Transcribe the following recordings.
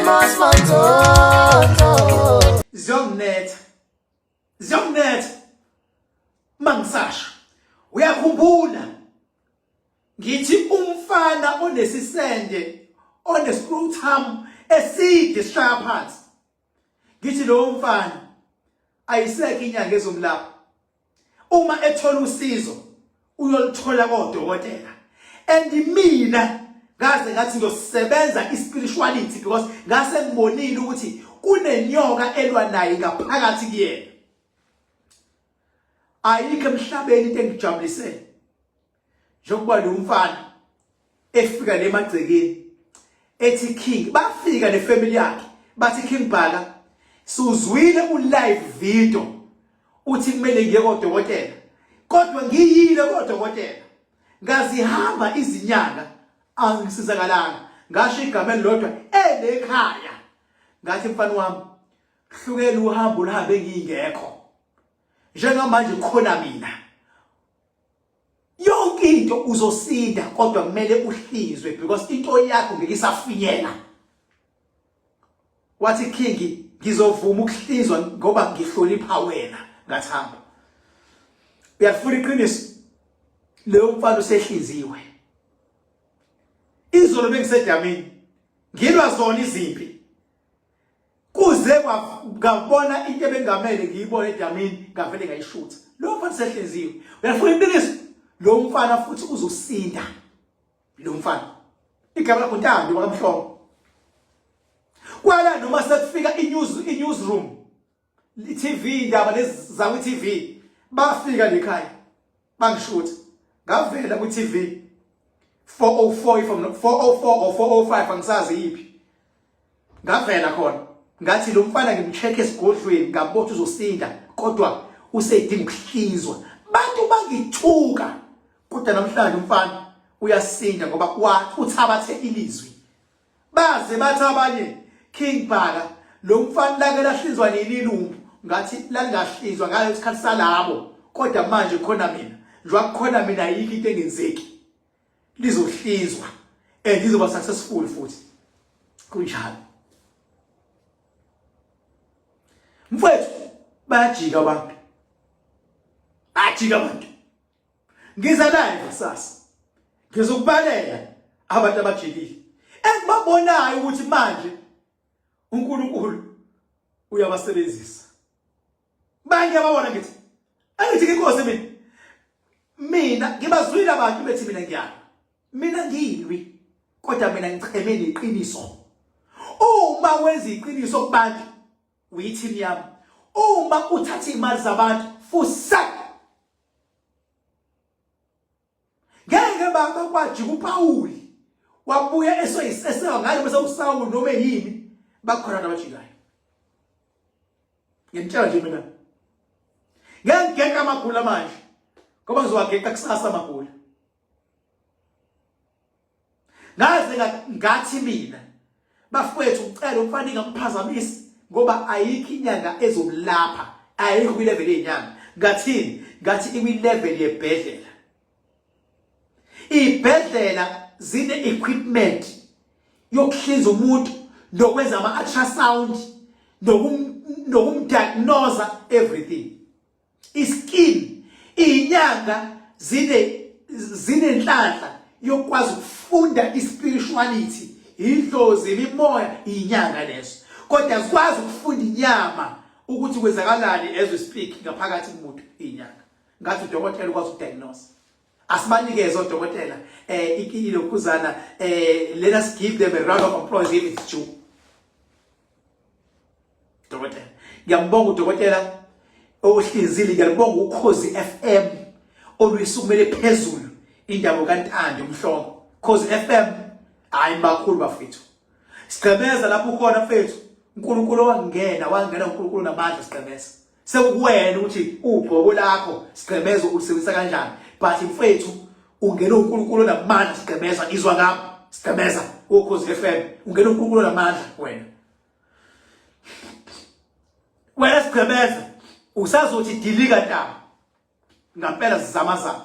Mos Manzonzo. Ziyonginetha. Ziyonginetha. Mangisasho. Uyakhumbula ngithi umfana onesisende onescrotum eside sishaya phansi. Ngithi lowo mfana ayisekho inyanga ezomlapha. Uma ethola usizo uyoluthola kodokotela. And mina ngaze ngathi ngiyosebenza ispirituality because ngase ngibonile ukuthi kunenyoka elwa naye ngaphakathi kuyena. Ayikho emhlabeni into engijabulise njengoba lo mfana efika le magcekeni ethi King bafika nefamily yakhe bathi King Bhaka suzwile u live video uthi kumele ngiye kodokotela kodwa ngiyile kodokotela ngazihamba izinyanga angisizakalanga ngasho igama elilodwa elekhaya ngathi mfana wami hlukela uhambo luhambe ngingekho njengamanje khona mina yonke into uzosinda kodwa kumele uhlinzwe because into yakho ngeke isafinyela wathi king ngizovuma ukuhlinzwa ngoba ngihlonipha wena ngathamba uyafuna iqiniso leyo mfana usehlinziwe izolo bengisedamini ngilwa zona izimpi kuze ngabona into ebengamele ngiyibone edamini ngavele ngayishutha lo mfana sehlinziwe uyafuna iqiniso lo mfana futhi uzosinda lo mfana igama lakho Ntando wakamhlongo kwala noma sekufika i-news i-newsroom i-TV indaba lezi zakwi TV bafika lekhaya bangishutha ngavela kwi TV 404 if I'm not 404 or 405 angisazi yiphi ngavela khona ngathi lo mfana ngimcheck esigodlweni ngabotha uzosinda kodwa usedinga ukuhlinzwa bantu bangithuka kodwa namhlanje umfana uyasinda ngoba uthabathe ilizwi Baze bathi abanye King Bhaka lo mfana lake lahlinzwa nini ilumbu ngathi lalingahlinzwa ngayo isikhathi salabo kodwa manje khona mina njengoba kukhona mina ayikho into engenzeki lizohlinzwa and izoba successful futhi kunjalo mfowethu bayajika abantu bajika abantu Ngiza live kusasa. Ngizokubalela abantu abajikile. Engibabonayo ukuthi manje uNkulunkulu uyabasebenzisa. Banye ababona ngithi angithi inkosi mina. Mina ngibazwile abantu bethi mina ngiyalwa. Mina ngilwi kodwa mina ngicheme neqiniso. Uma wenza iqiniso kubantu uyi-team yami. Uma uthatha imali zabantu fusak ngeke baba kwajika uPawuli wabuya esoyisesewa ngale bese uSawuli noma yini bakhona nabajikayo ngiyamtshela nje mina ngeke ngigeqa amagula manje ngoba ngizowageqa kusasa amagula Ngaze ngathi mina bafowethu ucela umfana ingamphazamisi ngoba ayikho inyanga ezomlapha ayikho kwi-level yenyanga ngathini ngathi ikwi-level yebhedlela ibhedlela zine-equipment yokuhlinza umuntu nokwenza ama-ultrasound nokumdiagnosa everything iskin inyanga zine zinenhlanhla yokwazi ukufunda ispirituality idlozi imimoya inyanga lezo kodwa zikwazi ukufunda inyama ukuthi kwenzakalani as we speak ngaphakathi kumuntu inyanga ngathi udokotela ukwazi ukudiagnose asibanikeze odokotela eh ilokhuzana eh let us give them a round of applause if it's due Dokotela. Ngiyambonga udokotela ohlinzile ngiyalibonga ukhozi FM oluyisukumele phezulu indaba kaNtando Mhlongo. Khozi FM hayi bakhulu bafethu. Sigqemeza lapho ukhona mfethu. uNkulunkulu wangena wangena uNkulunkulu namandla sigqemeza. Sekukuwena ukuthi ugqobo lakho sigqemeza ulisebenzisa kanjani. But mfethu ungena uNkulunkulu namandla sigqemeza izwa ngami sigqemeza ukhozi FM ungena uNkulunkulu namandla wena. Wena sigqebeza usazothi dilika ntaba. Ngampela zizama zama.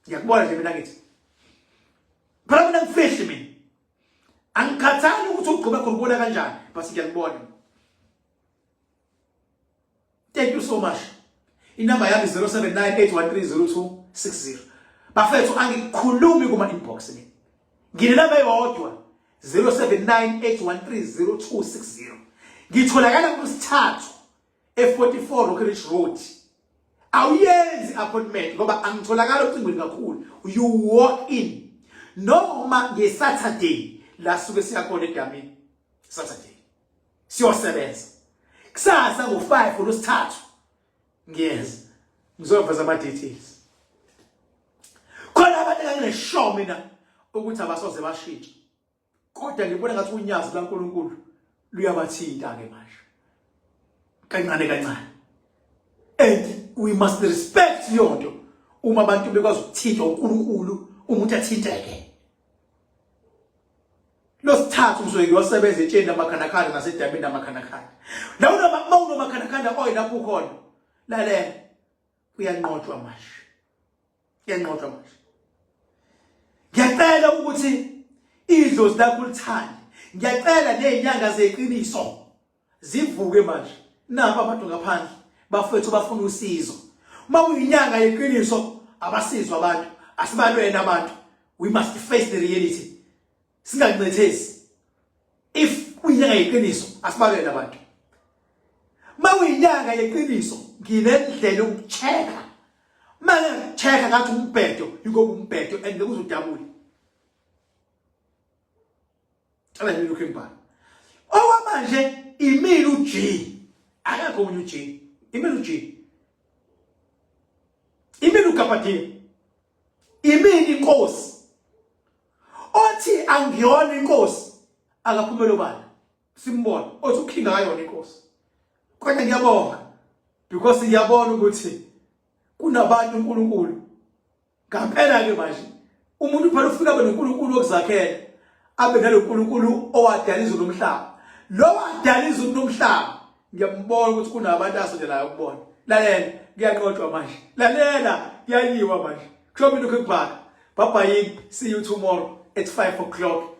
Ngiyakubona nje mina ngithi. Phela mina ngifihli mina. Angikhathali ukuthi ugqobe khona ubona kanjani, but ngiyakubona. Thank you so much. Inamba yami 0798130260. Bafethu angikhulumi kuma inbox mina. Nginenamba eyodwa 0798130260. Ngitholakala kulosithathu e44 Rocky Ridge Road. Awuyenzi appointment ngoba angitholakala ocingweni kakhulu. You walk in. Noma ngeSaturday la suke siyakhona edamini. Saturday. Siyosebenza. Kusasa ngo5 olosithathu ngiyeza. Ngizoveza ama details. Khona abantu engangineshow mina ukuthi abasoze bashintshe. Kodwa ngibona ngathi unyazi laNkulunkulu luyabathinta ke manje. Kancane kancane. And we must respect yonto uma abantu bekwazi ukuthintwa uNkulunkulu umuntu athinteke. Losithathu ngisuke ngiyosebenza etsheni lamakhandakhanda nasedamini lamakhandakhanda. La unoma mawunomakhandakhanda oyi lapho ukhona. Lalela kuyanqotshwa manje. Kuyanqotshwa manje. Ngiyacela ukuthi idlozi lakho lithande. Ngiyacela nezinyanga zeqiniso zivuke manje. Napa abantu ngaphandle bafethu bafuna usizo. Uma uyinyanga yeqiniso abasizwa abantu, asibalwena abantu. We must face the reality. Singancethezi. If uyinyanga yeqiniso asibalwena abantu. Uma uyinyanga yeqiniso nginendlela yokuchecka. Uma ngikuchecka ngathi umbhedo, yingoba umbhedo and ngeke Cela nje lokho engibhala. Okwamanje imile uG. Akekho omunye uG. Imile uG. Imile uGabadiya. Imile inkosi. Othi angiyona inkosi akaphumele obala. Simbone othi ukhinga akayona inkosi. Kodwa ngiyabonga because ngiyabona ukuthi kunabantu uNkulunkulu Ngampela ke manje umuntu phela ufika abe noNkulunkulu wokuzakhela abe naloNkulunkulu owadala izulu nomhlaba. Lo wadala izulu nomhlaba ngiyambona ukuthi kunabantu asondelayo ukubona. Lalela kuyanqotshwa manje. Lalela kuyayiwa manje. Kusho mina ukubhaka. Bye bye. See you tomorrow at 5 o'clock.